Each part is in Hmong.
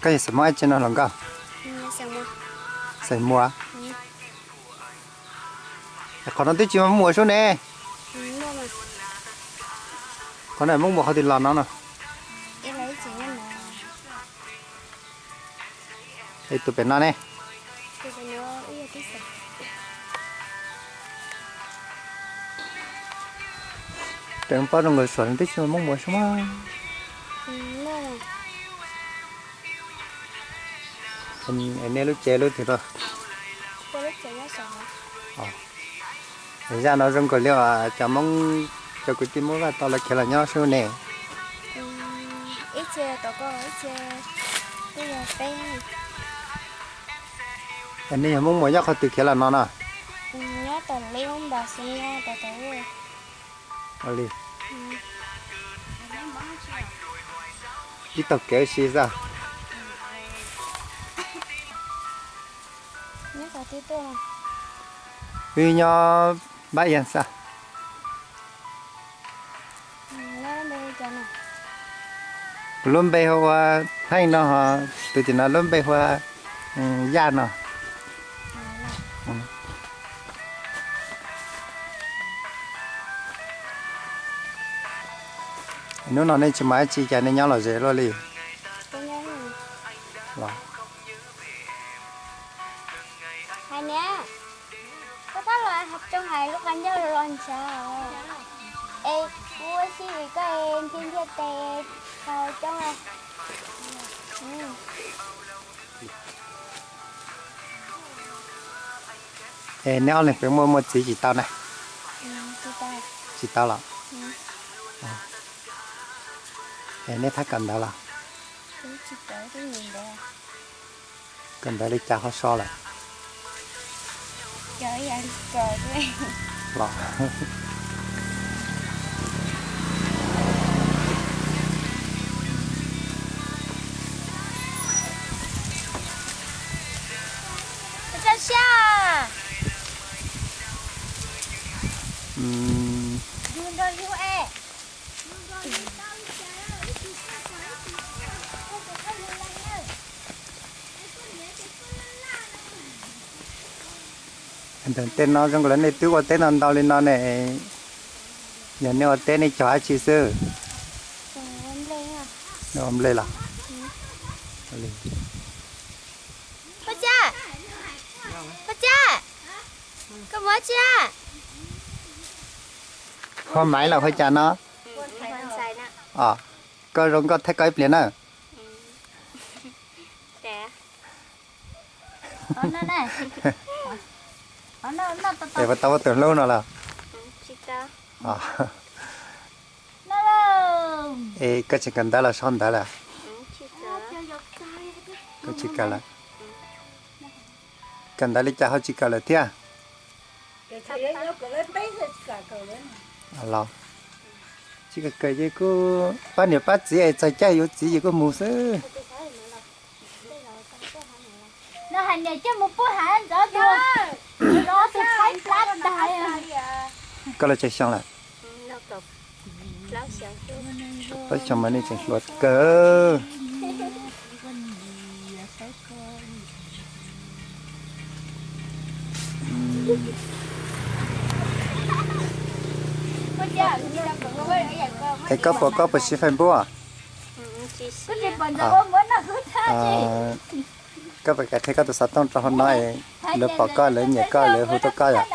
Koj yog xeem Hmoob dab tsi no hluas nkauj? Xeem Muas. Qhov no twb tsis muaj Hmoob Muas sub ne. Qhov no Hmoob Muas qhov twg los no no? Tus pem no ne. Peb paub zoo nkaus suav twb tsis muaj Hmoob Muas sub mas. Nej lub tsev lub twg no? Zaj no zoo nkaus li cov Hmoob, cov kwv tij Hmoob Vaj tau lawv khiav los nyob sub ne. Nej yog Hmoob Muas nyob qhov twg khiav los no no? Ua li, ib tog kev ua si xwb. Wb nyob Npab Iab xwb. Kuv lub npe hu ua Pheej no, ho tus tim no lub npe hu ua Yaj no. Hnub no nej tsis mus dab tsi cas nej nyob lom zem luaj li? Hais niam, koj pab los tsoo hais lub qab ncauj los ntshav es kuv ua si vim koj nthiab nthiab tes tsoo. Es neb ob leeg pem muaj muaj txiv tsis tau na? Tsis tau los? Es neb thab kawm ntawv los? Kawm ntawv li cas ho so lawm? Los, ntawm tej no zoo nkaus li nej twb ua teb ntau ntau li no ne. Yog nej ua teb nej cog dab tsi xwb? Ua nplej los? Koj mus dab tsi? Hua maiv los hu cas no? Koj zoo nkauj, thaij koj ib pliag na. Es puas tau muaj tus hlub no los? Es koj tsis kawm ntawv los sau ntawv lawm? Koj tsis kawm lawm. Kawm ntawv li cas ho tsis kawm lawm thiab? Los, tsis kawm ces kuj pab niam pab txiv es txog caij yuav txiv ces kuj mus xwb. Koj lawv tsawg xyoo lawm? Plaub xyoo mas nej tseem hluas kawg. Es koj puas, koj puas siv Facebook? Koj puas kam qhia koj tus xov tooj rau hauv no, lawv pom koj lawv nyiam koj lawv hu tuaj koj yom?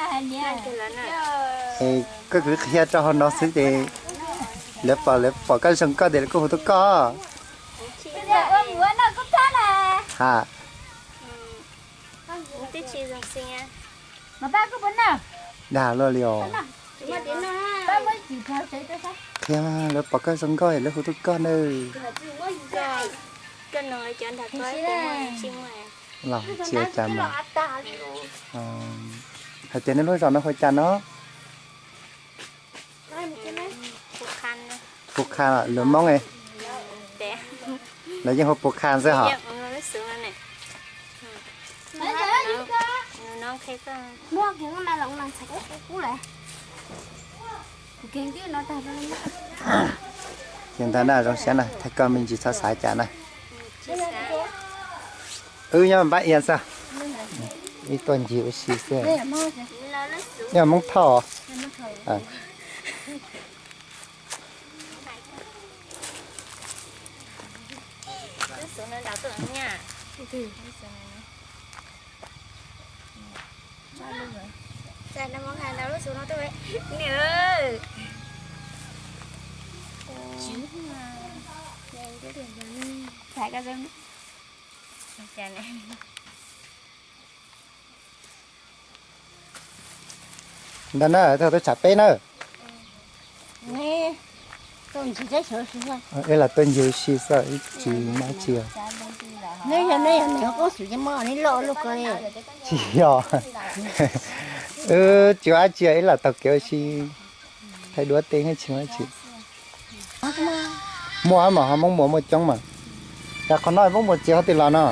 Es koj kwv qhia rau hauv no xwb ces lawv pom, lawv pom koj zoo nkauj ces lawv kuj hu tuaj koj. Ha. Dag luaj li os. Qhia mas lawv pom koj zoo nkauj lawv hu tuaj koj nawb. Los tsis ua cas mas. Hais tias nej lub zos no hu ua cas no? Pu Kha, lus Hmoob, lawv yeej hu Pu Kha xwb hos. Ces ntag na, zoo siab na, thaij koj me ntsis txhob xav cas na. Wb nyob npab ia xwb. Ib tuaj ncig ua si xwb. Yog Hmoob Thoj. Ntawd na, thaum twb tsam peb na. Ib los tuaj ncig ua si xwb, ib tsis muaj tsi. Tsis yog, wb tsis ua dab tsi, ib los taug kev ua si, thaij duab tej, tsis muaj dab tsi. Muaj mas ho Hmoob Muas muaj coob mas. Yog qhov no Hmoob Muas txiv ho twb los no.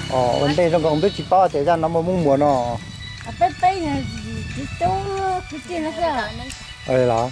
Ua ntej zoo nkaus twb tsis paub tias zaj no muaj Hmoob Muas no. Los.